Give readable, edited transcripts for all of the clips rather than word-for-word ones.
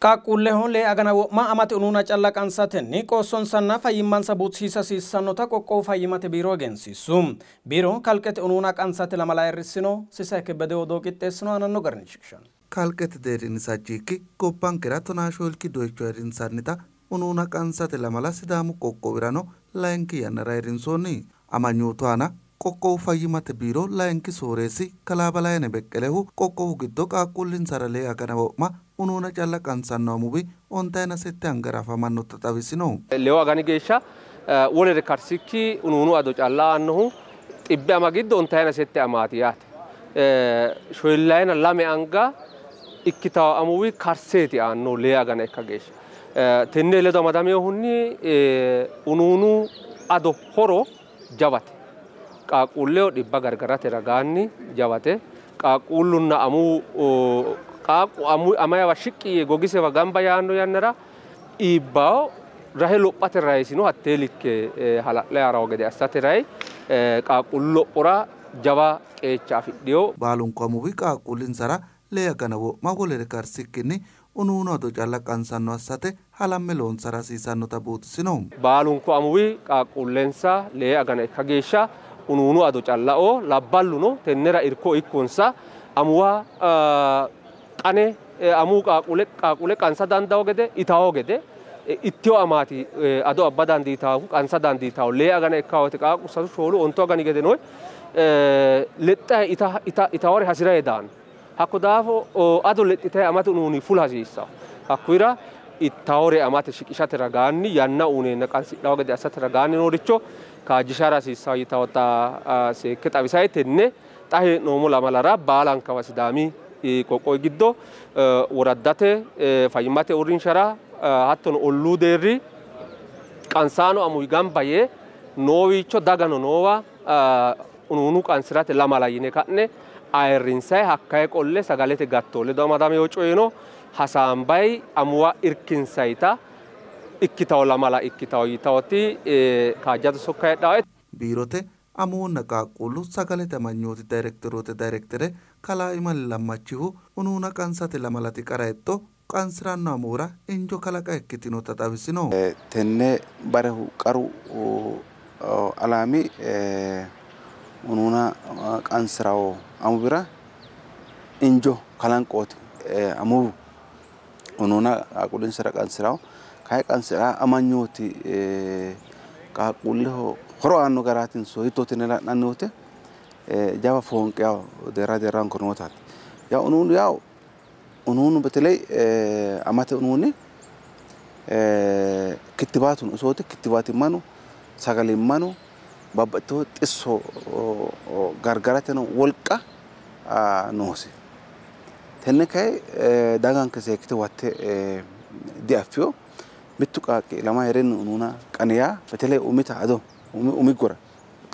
Qaaqquulleho lee agana wo'ma amate unuuna calla qansatenni qoossonsanna fayyimmansa buuxisiisa hasiissannota qoqqowu fayyimmate biiro egensiissu. Biiro kalqete unuuna qansate lamala ayirrissino. Sisay Kebbede odoo qixxeessino aananno garinni shiqishanno. Kalqete deerrinni sajjiikki gobbankera 14 doyicho ayirrinsannita unuuna qansate lamala Sidaamu qoqqowirano layinki yannara ayirrinsoonni. Amanyootu aana qoqqowu fayyimmate biiro layinki sooreessi kalaa Balayne Beqqelehu qoqqowu giddo qaaqquullinsara lee agana wo'ma unuuna calla qansanno amuwi 58 angara afamannota xawisino. Leewu agani geeshsha wolere karsikki unuunu ado calla aannohu 100 ama giddo 58 amaati yaate. 42 anga ikkitawo amuwi karseeti aanno lee agana ikka geeshsha. Tenne ledo amadaminohunni unuunu ado horo jawate. Qaaqquulleho dhibba gargarate ragaanni jawate. Qaaqquullunna amuwu qaaqqu amayawa shiqqi yee gogisewa gamba yaanno yannara iibbawo rahe lophate rahisino hattee likke hala'le harawo gede assate rahi qaaqquullu lophora jawa qeecha afidhiyo. Baalunku amuwi qaaqquullinsara lee agana wo'ma wolere karsikkinni unuunu ado calla qansanno assate halamme loonsara hasiisannota buuxisino. Baalunku amuwi qaaqquullensa lee agana ikka geeshsha unuunu ado callao labballuno tennera irko ikkonsa amuwa qane amuwu qaaqquule qansa dandawo gede itawo gede ittiyo amaati ado abba dandiitahu qansa dandiitahu lee agana ikka woyte qaaqqu 3 4 9 agani gede noy lexxa itawore hasiraye daanno. Hakko daafo ado lexxitayi amate unuuni fula hasiissawo. Hakkuyira ittawore amate shiqishate ragaanni yanna uuneenna qansidhawo gede assate ragaanni nooricho kaajjishara hasiissawo yitawota seekke xawisayi tenne xa hee'noommo lamalara baalankawa Sidaami qoqqowi giddo woraddate fayyimmate uurrinshara hattono olluu deerri qansaano amuwi gamba yee noowiicho dagano noowa unuunu qansirate lamala yine ka'ne ayirrinsayi hakkaye qolle sagalete gatto ledo amadamino coyino hasaambayi amuwa irkinsayita ikkitawo lamala ikkitawo yitawoti kaajjado sokka heedhawo. Biirote amuwunna qaaqquullu sagalete amanyooti daayirekteroote daayirektere kalaa Imali Lammachihu unuuna qansate lamalati qara hexxo qansiranno amuwira injo kalaqa ikkitinota xawisino. Tenne barehu qaru alaami unuuna qansirawo amuwira injo kalanqooti. Amuwu unuuna qaaqquullinsara qansirawo kayi qansira amanyooti qaaqquulleho horo aanno garaatinso hiittootinne la'nanni woyte jawa foonqe yawo deerra deerranko nootaati. Yaw unuunu yaw unuunu beteley amate unuuni kittibaatuno isooti kittibaatimmano sagalimmano babbaxxitewo xisso gargarateno wolqa noosi. Tenne kayi daganke seekkite huwatte diaffiyo. Mittu qaaqqi ilama heerenni unuuna qaniyaa beteley umita ado umi gora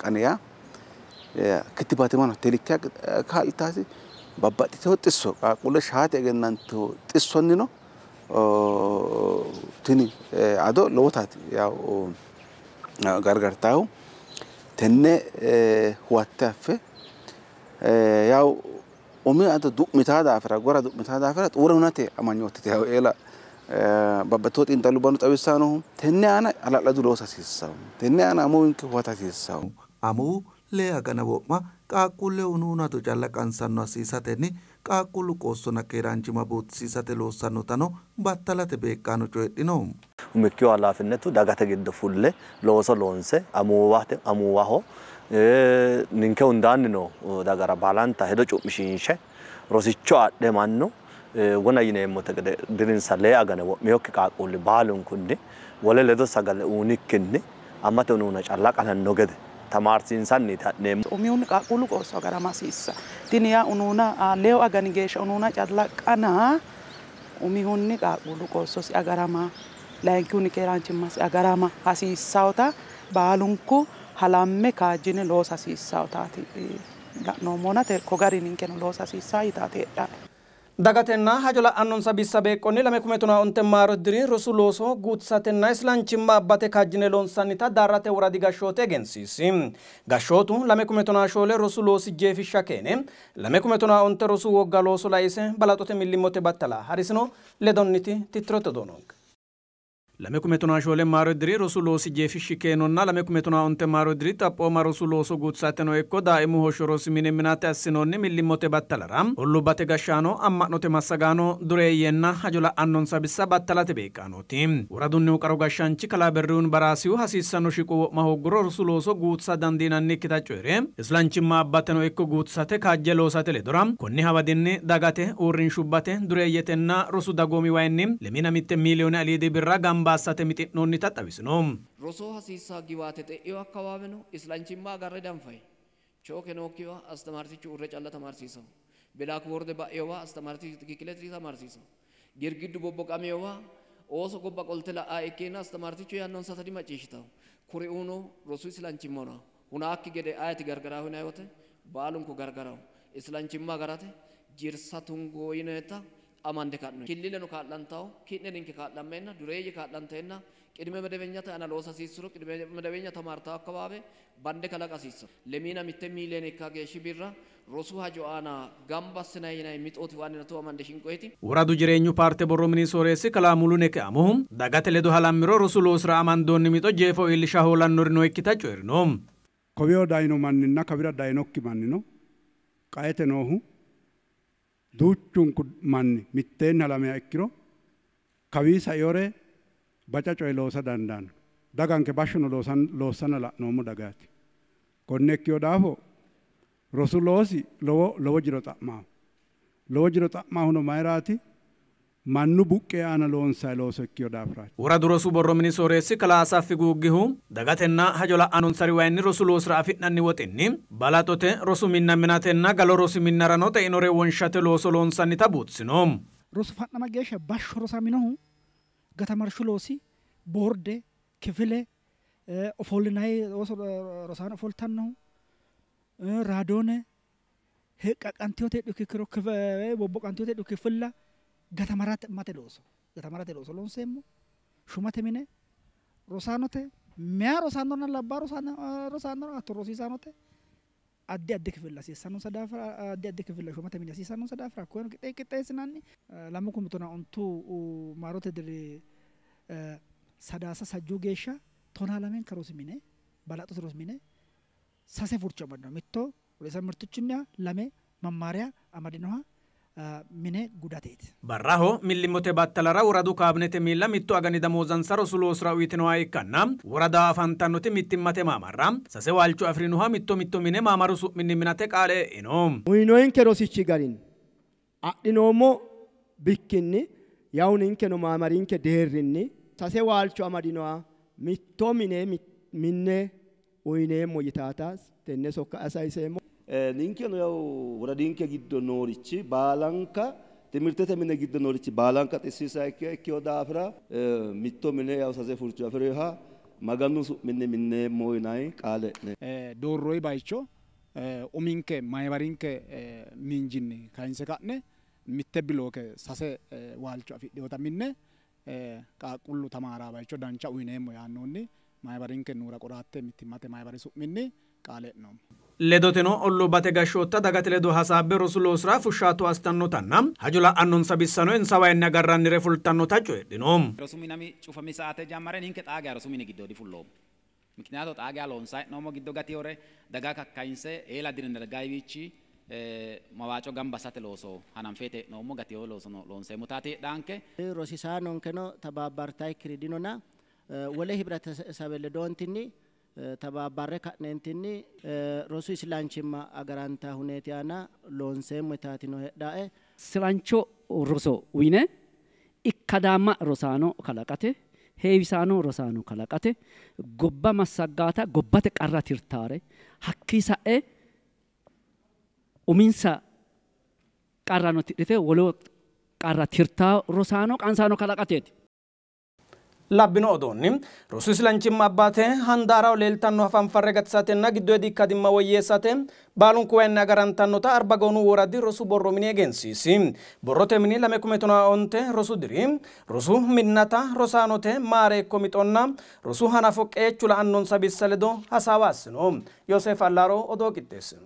qaniyaa kittibaatimmano hattee likke kaa'litaasi babbaxxitewo xisso qaaqquulle shaate egennantino xissonnino tini ado lowotaati yaw gargartaahu. Tenne huwatte affe yaw umi ado du'mitaa daafira gora du'mitaa daafira xuure hunate amanyootite yaw eela babbaxxitewo xiinxallubbano xawissannohu. Tenne aana hala'ladu loosa hasiissawo. Tenne aana amuwinke huwata hasiissawo. Amuwu lee agana wo'ma qaaqquulle unuunu ado calla qansanno hasiisatenni qaaqquullu qoossonna keeraanchimma buuxisiisate loossannotano battalate beeqqaano coyidhino. Umikkihu halaafinnetu dagate giddo fulle looso loonse amuwaho ninke hundaanni noo dagara baalanta hedo cu'mishiinshe rosicho adhe mannu wona yineemmote gede dirinsa lee agane wo'miyokki qaaqquulli baalunkunni wole ledo sagale uunikkinni amate unuuna calla qananno gede tamaarsiinsanniiti ha'neemmo. Umihunni qaaqquullu qoosso agarama hasiissa. Tini yaa unuuna leewu agani geeshsha unuuna calla qana umihunni qaaqquullu qoossosi agarama layinkihunni keeraanchimmasi agarama hasiissawota baalunku halamme kaajjine loosa hasiissawotaati la'noommona ko gari ninkeno loosa hasiissaa yitaati heedhae. Dagatenna hajo la'annonsa bissa beeqqonni 2015 maaro diri rosu looso guutisatenna islanchimma abbate kaajjine loonsannita Daarrate woradi gashshoote egensiisi. Gashshootu 2014 rosu loosi jeefishsha keene 2015 rosu wogga looso laise balaxote millimmote battala harisino ledonniti tittirote doononke. 2014 maaro diri rosu loosi jeefishshi keenonna 2015 maaro diri xaphooma rosu looso guutisateno ikko daaimu hoshsho rosi mine minate assinoonni millimmote battalara ollubbate gashshaano amma'note massagaano dureeyyenna hajo la'annonsa bissa battalate beeqqaanooti. Woradunnihu qaru gashshaanchi kalaa Berrihuun Baraasihu hasiissanno shiqo wo'ma hoogguro rosu looso guutisa dandiinannikkita coyi're islanchimma abbateno ikko guutisate kaajje loosate ledora konni hawadinni dagate uurrinshubbate dureeyyetenna rosu dagoomi wayinni 21 miiliyoone aliidi birra gamba assate mixi'noonnita xawisino. Roso hasiissa giwaate xe'eyo akkawaaweno islanchimma agarre danfay chooke nookkiwa astamaartichu uurre calla tamaarsiisawo bilaakboorde ba'eyowa astamaartichu tikikiletri tamaarsiisawo girgiddu bobboqameyowa ooso gobba qolte la'aa ikkeenna astamaartichu yaannonsata dimacciishshitawo kuriuuno rosu islanchimmona hunaakki gede ayeti gargaraahu yinanni wote baalunku gargarawo islanchimma agarate jirsa tungoo yinayta amande ka'no killileno kaa'lantawo ki'ne ninke kaa'lammeenna dureeyye kaa'lanteenna qidime medebenyate aana loosa hasiissuro qidime medebenya tamaartawo akkabaabe bande kalaqa hasiissa 21 miiliyoone ikka geeshshi birra rosu hajo aana gamba assinanni yinanni mixooti waannina amande shinqoyti. Woradu jireenyu paarte borro mini sooreessi kalaa Mulune Keamohu dagate ledo halammiro rosu loosira amandoonni mixo jeefo iillisha hoolannori nookkita coyi'rino. Kowiyo dayino manninna kawira dayinokki mannino qaete noohu duuchunku manni mitteenni halameha ikkiro kawii saiyore baca coye loosa dandaanno. Daganke bashshono loossanna la'noommo dagaati. Konne ikkiyo daafo rosu loosi lowo jiro xa'maaho. Lowo jiro xa'maahuno mayiraati? Mannu buqqee aana loonsayi looso ikkiyo daafiraati. Woradu rosu borro mini sooreessi kalaa Asaffi Guuggihu dagatenna hajo la'annonsari wayinni rosu loosira afi'nanni woxinni balaxote rosu minna minatenna galo rosi minnarano xeinore wonshate looso loonsannita buuxisino. Rosu fa'nama geeshsha bashsho rosaminohu gatamarshu loosi boorde kifile ofollinayi rosaano ofoltannohu raadoone qaqqantiyote heedhu ikkiro bobboqantiyote heedhu kifilla gatamarate looso loonseemmo. Shumate mine rosaanote meya rosaanonna labbaa rosaanora hatto rosiisaanote addi addi kifilla hasiissannonsa daafira addi addi kifilla shumate mine hasiissannonsa daafira hakkoyeno qixxeessinanni 2015 maarote diri 3 sajjuu geeshsha 12 rosi mine balaxote rosi mine 3 furcho amadino mitto ርዕሰ ምርትችና 2 መማሪያ amadinoha mine gudateeti. Barraho millimmote battalara woradu kaabinete miilla mittu agani damoozansa rosu loosira uyitinoha ikkanna worada afantannoti mittimmate maamarra 3 waalcho afirinoha mitto mitto mine maamaru su'minni minate qaale e'ino. Uyinoyinke rosichi garinni adhinoommo bikkinni yawu ninkeno maamarinke deerrinni 3 waalcho amadinoha mitto mine minne uyineemmo yitaata tenne sokka asayiseemmo. Ninkeno yawu woradinke giddo noorichi baalanka timirtete mine giddo noorichi baalanka xissiisa ikkiyo daafira mitto mine yawu 3 furcho afireha Maganu su'minni minneemmo yinanni qaale e'ne. Doorroyi bayicho uminke maabarinke miinjinni kayinse ka'ne mitte bilooke 3 waalcho afidhinota minne qaaqquullu tamaaraa bayicho dancha uyineemmo yaannoonni maabarinke nuura qoraatte mittimmate maabari su'minni qaale e'noommo. Ledoteno ollubbate gashshootta dagate ledo hasaabbe rosu loosira fushshaato assitannotanna hajo la'annonsa bissano insa wayinni agarrannire fultannota coyidhino. Rosu minami cufami saate jammare ninke xaa geya rosu mini giddo difulloommo. Mikniyaato xaa geya loonsayi hee'noommo giddo gatiyore daga kakkayinse eela dirine daggayiwiichi mawaaco gamba assate looso hananfeete hee'noommo gatiyo loosono loonseemmo taate heedhaanke. Rosiisaanonkeno tabaabbartayikkiri dinona wole hibretesabe ledoontinni tabaabbarre ka'neentinni rosu isilanchimma agaranta huneeti aana loonseemmo yitaatino heedhae. Silancho roso uyine ikkadaamma rosaano kalaqate heewisaano rosaano kalaqate gobba massaggaata gobbate qarra tirtaare hakkii sa'e uminsa qarrano tidhite wole qarra tirtaa rosaano qansaano kalaqateeti. Labbino odoonni rosu isilanchimma abbate handaaraho leeltanno hafanfarre gatisatenna giddoyidi ikkadimma woyyeessate baalunku wayinni agarantannota Arbagoonu woradi rosu borro mini egensiisi. Borrote mini 2015 rosu diri rosu minnata rosaanote maareekko mixonna rosu hanafo qeechu la'annonsa bissa ledo hasaawa assino. Yooseef Allaaro odoo qixxeessino.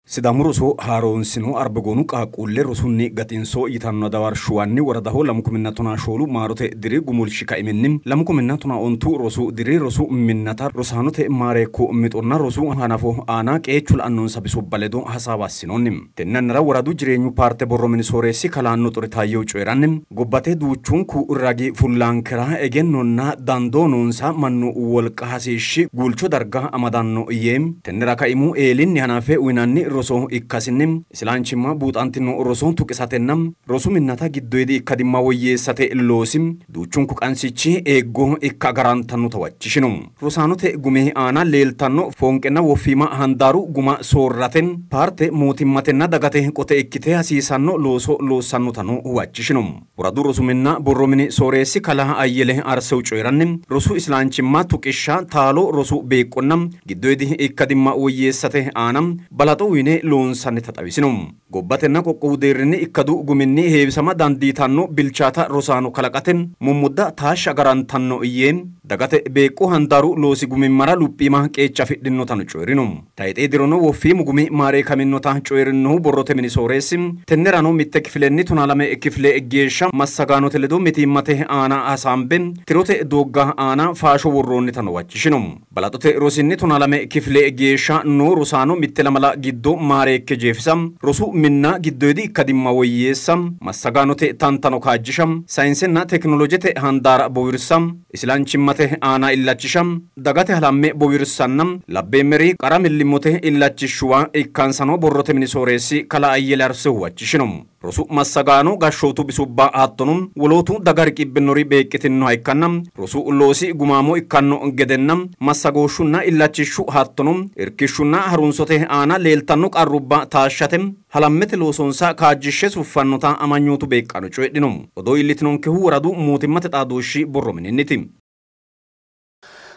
Sidaamu roso haaroonsino Arbagoonu qaaqquulle rosunni gatinso yitanno adawarshuwanni woradaho 2014 maarote diri gumulshi kaiminni 2015 rosu diri rosu minnata rosaanote maareekko mixonna rosu hanafo aana qeechu la'annonsa bisubba ledo hasaawa assinoonni. Tenne yannara woradu jireenyu paarte borro mini sooreessi kalaa Nuxuri Taayyew coyi'ranni gobbate duuchunku ragi fullaankera egennonna dandoo noonsa mannu wolqa hasiishshi guulcho darga amadanno yee tennera kaimu eelinni hanafe uyinanni roso ikkasinni isilanchimma buuxantino roso tuqisatenna rosu minnata giddoyidi ikkadimma woyyeessate loosi duuchunku qansichi eeggo ikka agarantannota huwachishino. Rosaanote gume aana leeltanno foonqenna woffiima handaaru guma soorrate paarte mootimmatenna dagate qote ikkite hasiisanno looso loossannotano huwachishino. Woradu rosu minna borro mini sooreessi kalaa Ayyele Arsew coyi'ranni rosu isilanchimma tuqishsha taalo rosu beeqqonna giddoyidi ikkadimma woyyeessate aana balaxo uyine loonsannita xawisino. Gobbatenna qoqqowu deerrinni ikkadu guminni heewisama dandiitanno bilchaata rosaano kalaqate mommodda taashsha agarantanno yee dagate beeqqo handaaru loosi gumimmara luphiima qeecha afidhinotano coyi'rino. Tayixee dirono woffiimu gumi maareekaminota coyi'rinohu borrote mini sooreessi tennerano 1 kifilenni 12 kifile geeshsha massagaanote ledo mitiimmate aana hasaambe tirote doogga aana faasho worroonnitano huwachishino. Balaxote rosinni 12 kifile geeshsha noo rosaano 2 lamala giddo maareekke jeefisa, rosu minna giddoyidi ikkadimma woyyeessa, massagaanote tantano kaajjisha, sayinsenna tekinolojete handaara bowirsa, isilanchimmate aana illachisha, dagate halamme bowirsanna labbeemmeri qara millimmote illachishuwa ikkansano borrote mini sooreessi kalaa Ayyele Arsew huwachishino. Rosu massagaano gashshootu bisubba hattono wolootu daga riqibbinori beeqqitinnoha ikkanna rosu loosi gumaamo ikkanno gedenna massagooshshunna illachishshu hattono irkishshunna harunsote aana leeltanno qarrubba taashshate halammete loosonsa kaajjishshe suffannota amanyootu beeqqano coyidhino. Odoo iillitinonkehu woradu mootimmate xaadooshshi borro mininniti.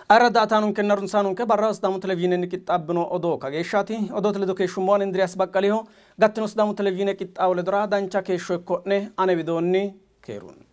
Arra daataanonkenna runsaanonke barra Sidaamu televizhiinenni qixxaabbino odoo kageeshshaati. Odoote ledo keeshshummo ani Indiriyaas Baqqaliho. Gattino Sidaamu televizhiine qixxaawo ledora dancha keeshsho ikko'ne ane widoonni keerunni.